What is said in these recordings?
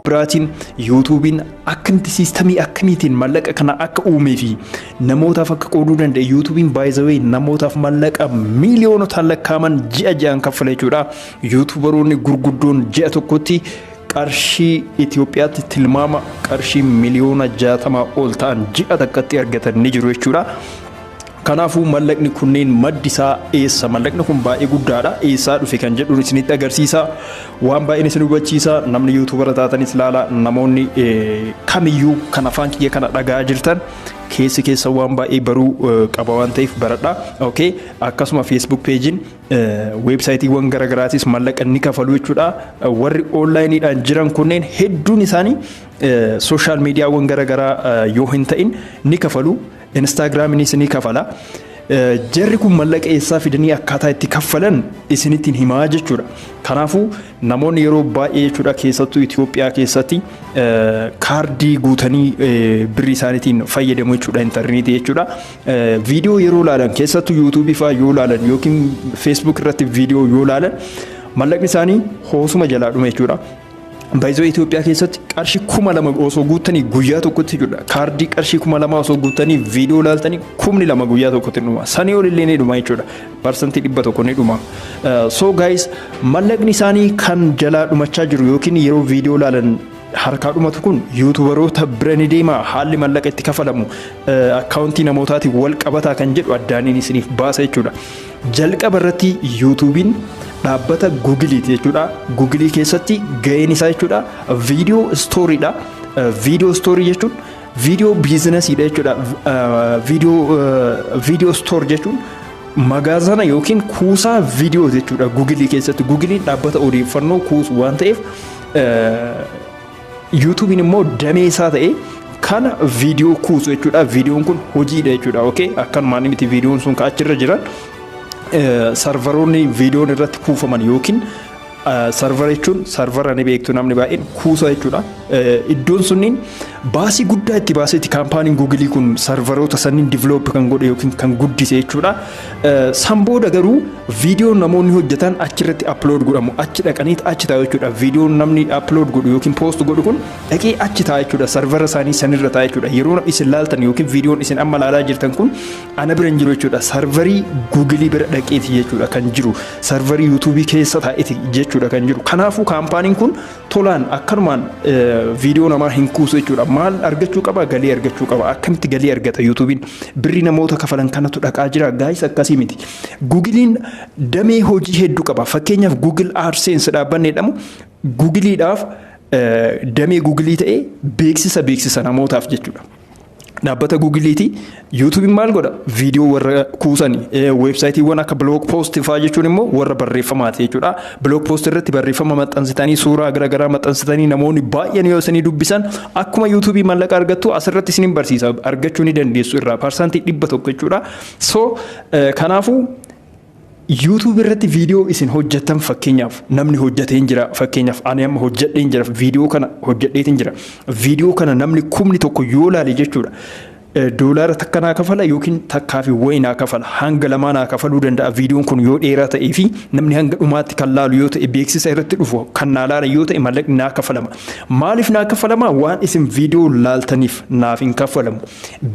Biraatiin YouTubeiin akkamitti, systemii akkamiitiin mallaqa kana akka uumee fi namootaaf akka qooduu danda'e. YouTubeiin baay'ee namootaaf mallaqa miiliyoonotaan lakkaa'aman ji'a ji'aan kaffala jechuudha. YouTuberoonni gurguddoon ji'a tokkotti qarshii Itoophiyaatti tilmaama qarshii miliyoona 60 ol ta'an ji'a takkatti argatan ni jiru jechuudha. Kanaafuu mallaqni kunneen maddi isaa eessa? Mallaqni kun baay'ee guddaadha. Eessaa dhufe kan jedhu isinitti agarsiisa. Waan baay'een isin hubachiisa. Namni YouTubera taatanis ilaala. Namoonni kamiyyuu kan afaan kiyya kana dhagaa jirtan keessi keessa waan baay'ee baruu qaba waan ta'eef baradha. Okay. Akkasuma Facebook pageiin, websiteiiwwan garaagaraatis mallaqa ni kafalu jechuudha. Warri onlineiidhaan jiran kunneen hedduun isaanii social mediaawwan garaagaraa yoo hin ta'in ni kafalu. Instagramiinis ni kafala. Jarri kun mallaqa eessaa fidanii akkaataa itti kaffalan isinittiin himaa jechuudha. Kanaafuu namoonni yeroo baay'ee jechuudha, keessattuu Itoophiyaa keessatti kaardii guutanii birrii isaaniitiin fayyadamu jechuudha intarneetii jechuudha. Viidiyoo yeroo ilaalan, keessattuu YouTubeii fa'aa yoo ilaalan yookiin Facebook irratti viidiyoo yoo ilaalan, mallaqni isaanii hoosuma jalaa dhuma jechuudha. Baay'ee Itoophiyaa keessatti qarshii 2000 osoo guuttanii guyyaa tokkotti jechuudha. Kaardii qarshii 2000 osoo guuttanii viidiyoo ilaaltanii 2000 guyyaa tokkotti dhuma. Sanii ol illee ni dhuma jechuudha. 100% ni dhuma. So guys, mallaqni isaanii kan jalaa dhumachaa jiru yookiin yeroo viidiyoo ilaalan harkaa dhumatu kun YouTuberoota bira ni deema, haalli mallaqa itti kafalamu accountii namootaatiin wal qabataa kan jedhu addaaniin isiniif baasa jechuudha. Jalqaba irratti YouTubeiin dhaabbata Googleiiti jechuudha. Googleii keessatti gaheen isaa jechuudha video storeiidha. Video storeii jechuun video businessiidha jechuudha. Video store jechuun magaazana yookiin kuusaa viidiyoo jechuudha Googleii keessatti. Googleiin dhaabbata odeeffannoo kuusu waan ta'eef, YouTubeiin immoo damee isaa ta'ee kana viidiyoo kuusu jechuudha. Viidiyoon kun hojiidha jechuudha. Okay? Akkanumaan miti, viidiyoon sun kan achirra jiran serveroonni viidiyoon irratti kuufaman yookiin servera jechuun, servera ni beektu namni baay'een, kuusa jechuudha. Iddoon sunniin baasii guddaa itti baaseeti companyiin Googleii kun serveroota sanniin develop kan godhe yookiin kan guddise jechuudha. San booda garuu viidiyoon namoonni hojjetan achirratti upload godhamu, achi dhaqaniit achi taa'u jechuudha. Viidiyoon namni upload godhu yookiin post godhu kun dhaqee achi taa'a jechuudha. Servera isaanii sanirra taa'a jechuudha. Yeroo isin laaltan yookiin viidiyoon isin amma laalaa jirtan kun ana bira hin jiru jechuudha. Serverii Googleii bira dhaqeeti jechuudha kan jiru. Serverii YouTubeii keessa taa'eeti jechuudha kan jiru. Kanaafuu companyiin kun tolaan akkanumaan viidiyoo namaa hin kuusu jechuudha. Maal argachuu qaba? Galii argachuu qaba. Akkamitti galii argata YouTubeiin? Birrii namoota kafalan kanatu dhaqaa jira. Guys, akkasii miti. Googleiin damee hojii hedduu qaba. Fakkeenyaaf Google AdSense dhaabbanni jedhamu Googleiidhaaf damee Googleii ta'ee beeksisa beeksisa namootaaf jechuudha. Dhaabbata Googleiiti. YouTubeiin maal godha? Viidiyoo warra kuusani. Websiteiiwwan akka blog post fa'aa jechuun immoo warra barreeffamaati jechuudha. Blog post irratti barreeffama maxxansitanii, suuraa garaagaraa maxxansitanii, namoonni baay'een yoo isinii dubbisan akkuma YouTubeii mallaqa argattu. Asirratti isiniin barsiisa, argachuu ni dandeessu irraa 100% jechuudha. So kanaafuu YouTube irratti viidiyoo isin hojjettan, fakkeenyaaf namni hojjetee jira, fakkeenyaaf ani amma hojjedheen jira, viidiyoo kana hojjedheetiin jira, viidiyoo kana namni 1000 yoo laale jechuudha, doolaara 1 naa kafala yookiin takkaa fi wayi naa kafala, hanga lamaa naa kafaluu danda'a. Viidiyoon kun yoo dheeraa ta'ee fi namni hanga dhumaatti kan laalu yoo ta'e, beeksisa irratti dhufu kan naa laalan yoo ta'e, mallaqni naa kafalama. Maaliif naa kafalama? Waan isin viidiyoo laaltaniif naaf hin kafalamu.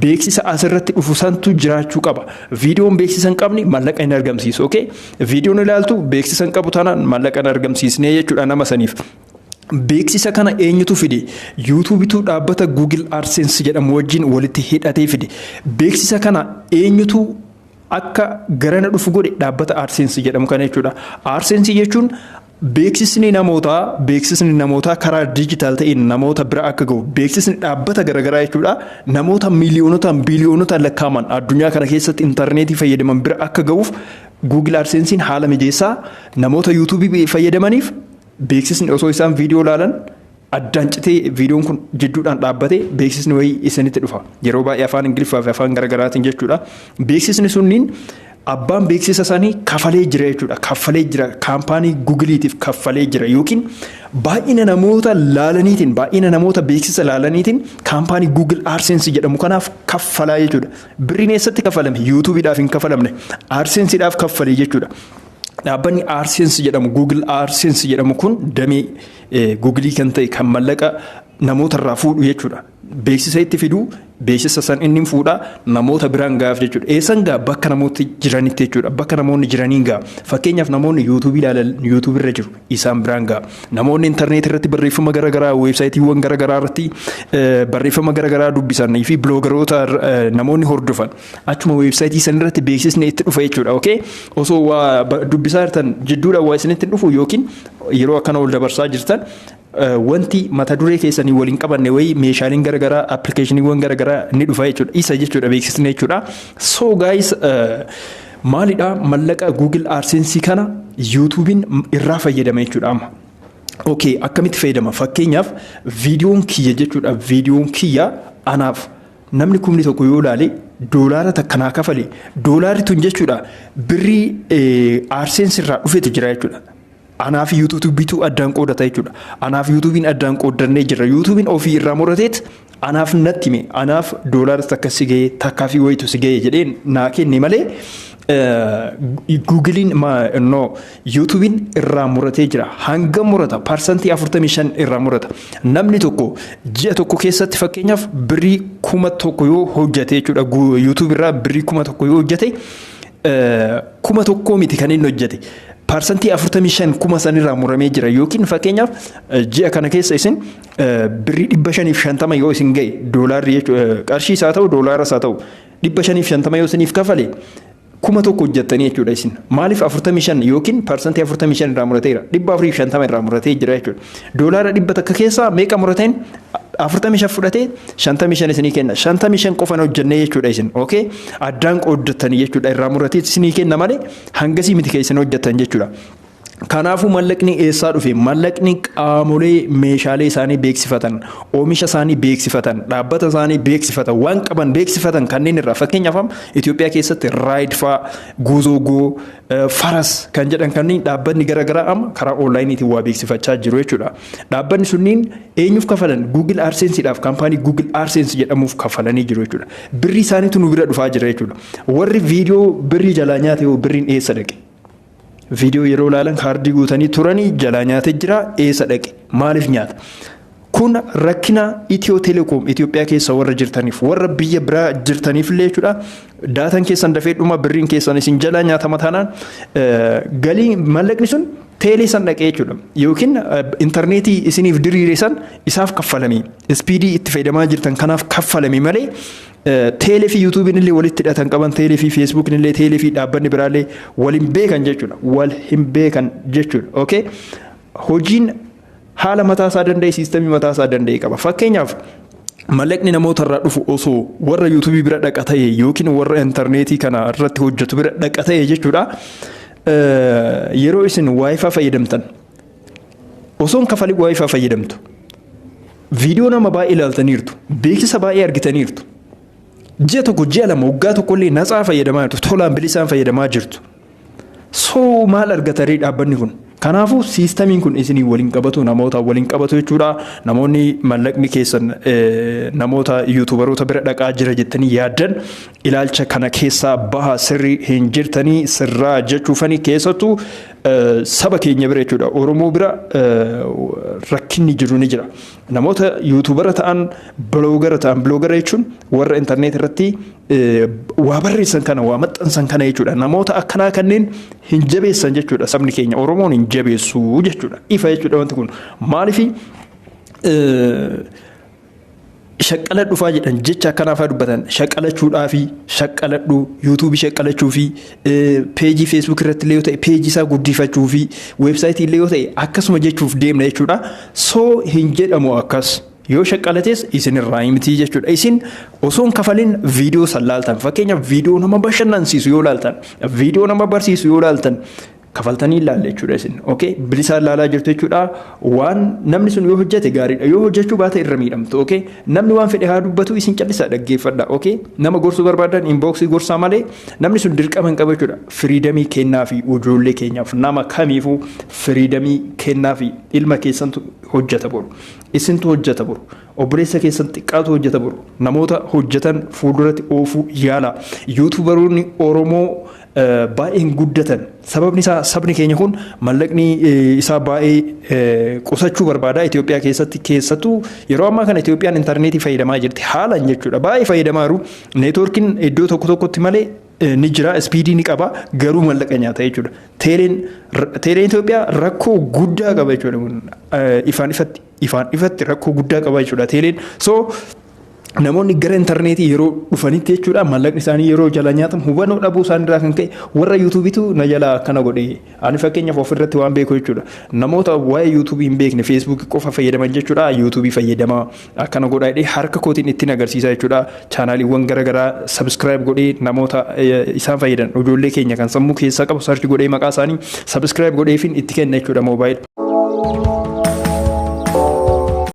Beeksisa asirratti dhufu santu jiraachuu qaba. Viidiyoon beeksisa hin qabne mallaqa hin argamsiisu. Okay? Viidiyoon ilaaltu beeksisa hin qabu taanaan mallaqa hin argamsiisnee jechuudha nama saniif. Beeksisa kana eenyutu fide? YouTubeitu dhaabbata Google AdSense jedhamu wajjin walitti hidhatee fide. Beeksisa kana eenyutu akka garana dhufu godhe? Dhaabbata AdSense jedhamu kana jechuudha. AdSense jechuun beeksisni namootaa karaa digital ta'een namoota bira akka gahu, beeksisni dhaabbata garaagaraa jechuudha, namoota miiliyoonotaan biiliyoonotaan lakkaa'aman addunyaa kana keessatti intarneetii fayyadaman bira akka gahuuf Google AdSense'n haala mijeessaa. Namoota YouTubeii fayyadamaniif beeksisni osoo isaan viidiyoo ilaalan addaan citee, viidiyoon kun jidduudhaan dhaabbatee beeksisni wayii isinitti dhufa. Yeroo baay'ee afaan Ingiliffaa fi afaan garaagaraatiin jechuudha. Beeksisni sunniin abbaan beeksisa sanii kafalee jira jechuudha. Kaffalee jira, companyii Googleiitiif kaffalee jira yookiin baay'ina namoota laalaniitiin, baay'ina namoota beeksisa laalaniitiin companyii Google AdSense jedhamu kanaaf kaffalaa jechuudha. Birriin eessatti kafalame? YouTubeiidhaaf hin kafalamne. AdSenseedhaaf kaffalee jechuudha. Dhaabbanni AdSense jedhamu, Google AdSense jedhamu kun damee Google kan ta'e kan mallaqa namoota irraa fuudhu jechuudha. Beeksisa itti fiduu, beeksisa san inni fuudhaa namoota biraan gaaf jechuudha. Eessan gaa? Bakka namooti jiranitti jechuudha. Bakka namoonni jiraniin gaa. Fakkeenyaaf, namoonni YouTubeii ilaalan YouTubeii irra jiru, isaan biraan gaa. Namoonni intarneetii irratti barreeffama garaagaraa, weebsaayitiiwwan garaagaraa irratti barreeffama garaagaraa dubbisanii fi bloggeroota namoonni hordofan achuma weebsaayitii san irratti beeksisni itti dhufa jechuudha. Okay? Osoo waa dubbisaa jirtan jidduudhaan waa isinitti dhufu yookiin yeroo akkana ol dabarsaa jirtan wanti mata duree keessanii waliin qabanne wayii, meeshaaleen garaagaraa, appilikeeshiniiwwan garaagaraa ni dhufa jechuudha. Isa jechuudha beeksisni jechuudha. So guys, maalidha? Mallaqa Google AdSense kana YouTubein irraa fayyadama jechuudha amma. Okay, akkamitti fayyadama? Fakkeenyaaf, viidiyoon kiyya jechuudha. Viidiyoon kiyya anaaf namni 1,000 yoo ilaale $1 naa kafale, doolaarri tun jechuudha birrii AdSense irraa dhufetu jira jechuudha. Anaaf YouTubeiitu addaan qoodata jechuudha. Anaaf YouTubeiin addaan qooddannee jirra. YouTubeiin ofii irraa murateet anaaf natti hime, anaaf $1 si ga'ee, takkaa fi wayitu si ga'ee jedhee naa kenne malee Googleiin, no, YouTubeiin irraa muratee jira. Hanga murata? 45% irraa murata. Namni tokko ji'a tokko keessatti fakkeenyaaf birrii 1,000 yoo hojjate jechuudha. YouTube irraa birrii 1,000 yoo hojjate, 1,000 miti kan inni hojjate. 45% 1,000 sanirraa muramee jira. Yookiin fakkeenyaaf ji'a kana keessa isin birrii 550 yoo isin ga'e, doolaarri jechuudha, qarshii isaa ta'u doolaaras haa ta'u, 550 yoo isiniif kafale, 1,000 hojjettanii jechuudha isin. Maaliif? 45 yookiin 45% irraa murateera. 450 irraa muratee jira jechuudha. $100 keessaa meeqa murateen? 45 fudhatee 55 isinii kenna. 55 qofan hojjennee jechuudha isin. Okay? Addaan qooddattanii jechuudha, irraa muratee isinii kenna malee hangasii miti kan isin hojjettan jechuudha. Kanaafuu mallaqni eessaa dhufe? Mallaqni qaamolee meeshaalee isaanii beeksifatan, oomisha isaanii beeksifatan, dhaabbata isaanii beeksifatan, waan qaban beeksifatan kanneen irraa, fakkeenyaaf Itoophiyaa keessatti Ride fa'aa, Guzoogo, Faras kan jedhan kanneen dhaabbanni garaagaraa amma karaa onlineiitiin waa beeksifachaa jiru jechuudha. Dhaabbanni sunniin eenyuuf kafalan? Google AdSenseedhaaf, kaampaanii Google AdSense jedhamuuf kafalanii jiru jechuudha. Birrii isaaniitu nu bira dhufaa jira jechuudha. Warri viidiyoo birrii jalaa nyaate yoo birriin eessa dhaqe? Viidiyoo yeroo ilaalan kaardii guutanii turanii jalaa nyaatee jira, eessa dhaqe? Maaliif nyaata? Kun rakkina Itiyoo Telekoom Itoophiyaa keessa warra jirtaniif, warra biyya biraa jirtaniif illee jechuudha. Dataan keessan dafee dhuma, birriin keessan isin jalaa nyaatama taanaan galii mallaqni sun teelee san dhaqee jechuudha. Yookiin intarneetii isiniif diriire san isaaf kaffalame. Speedii itti fayyadamaa jirtan kanaaf kaffalame malee teelee fi YouTubeiin illee walitti hidhatan qaban, teelee fi Facebookiin illee, teelee fi dhaabbanni biraallee wal hin beekan jechuudha. Wal hin beekan jechuudha. Okay? Hojiin haala mataa isaa danda'e, systemii mataa isaa danda'e qaba. Fakkeenyaaf, mallaqni namoota irraa dhufu osoo warra YouTubeii bira dhaqa ta'e yookiin warra intarneetii kana irratti hojjetu bira dhaqa ta'e jechuudha. Yeroo isin WiFi fayyadamtan osoo hin kafalin WiFi fayyadamtu. Viidiyoo nama baay'ee ilaaltaniirtu. Beeksisa baay'ee argitaniirtu. Ji'a tokko, ji'a 2, waggaa tokko illee natsaa fayyadamaa jirtu. Tolaan bilisaan fayyadamaa jirtu. So maal argatanii dhaabbanni kun? Kanaafuu systemiin kun isinii waliin qabatu, namoota waliin qabatu jechuudha. Namoonni mallaqni keessan namoota YouTuberoota bira dhaqaa jira jettanii yaaddan ilaalcha kana keessaa baha, sirrii hin jirtanii, sirraa jechuufanii, keessattuu saba keenya bira jechuudha. Oromoo bira rakkinni jiru ni jira. Namoota YouTubera ta'an, bloggera ta'an, bloggera jechuun warra intarneet irratti waa barreessan kana, waa maxxansan kana jechuudha. Namoota akkanaa kanneen hin jabeessan jechuudha, sabni keenya Oromoon hin jabeessu jechuudha. Ifa jechuudha wanti kun. Maaliif shaqqala dhufaa jedhan? Jecha akkanaafaa dubbatan, shaqqalachuudhaafi, shaqqaladhu, YouTubeii shaqqalachuu fi pageii Facebook irratti illee yoo ta'e pageii isaa guddifachuu fi weebsaayitii illee yoo ta'e akkasuma jechuuf deemna jechuudha. So hin jedhamu akkas. Yoo shaqqalates isin irraa miti jechuudha. Isin osoo hin kafalin viidiyoo san laaltan, fakkeenyaaf viidiyoo nama bashannansiisu yoo laaltan, viidiyoo nama barsiisu yoo laaltan, kafaltanii ilaalle jechuudha isin. Okay? Bilisaan laalaa jirtu jechuudha. Waan namni sun yoo hojjete gaariidha. Yoo hojjechuu baate irra miidhamtu. Okay? Namni waan fedhe haa dubbatu, isin callisaa dhaggeeffadha. Okay? Nama gorsuu barbaadan inboxii gorsaa malee namni sun dirqama hin qabu jechuudha. Freedomii kennaa fi ijoollee keenyaaf, nama kamiifuu freedomii kennaa fi ilma keessantu hojjeta boru. Isintu hojjeta boru. Obboleessa keessan xiqqaatu hojjeta boru. Namoota hojjetan fuulduratti oofuu yaala. YouTuberoonni Oromoo baay'een guddatan. Sababni isaa sabni keenya kun mallaqni isaa baay'ee qusachuu barbaada. Itoophiyaa keessatti, keessattuu yeroo ammaa kana Itoophiyaan intarneetii fayyadamaa jirti haalaan jechuudha. Baay'ee fayyadamaa jiru. Networkiin iddoo tokko tokkotti malee ni jira, speedii ni qaba, garuu mallaqa nyaata jechuudha. Teeleen Itoophiyaa rakkoo guddaa qaba jechuudha. Ifaan ifatti rakkoo guddaa qaba jechuudha teeleen. So namoonni gara intarneetii yeroo dhufanitti jechuudha, mallaqni isaanii yeroo jala nyaatamu hubannoo dhabuu isaanii irraa kan ka'e warra YouTubeitu na jala akkana godhe. Ani fakkeenyaaf ofirratti waan beeku jechuudha, namoota waa'ee YouTubeii hin beekne, Facebookii qofa fayyadaman jechuudha, YouTubeii fayyadamaa akkana godhaa jedhee harka kootiin ittiin agarsiisa jechuudha. Channeliiwwan garaagaraa subscribe godhee, namoota isaan fayyadan, ijoollee keenya kan sammuu keessaa qabu search godhee, maqaa isaanii subscribe godheefin itti kenna jechuudha mobile.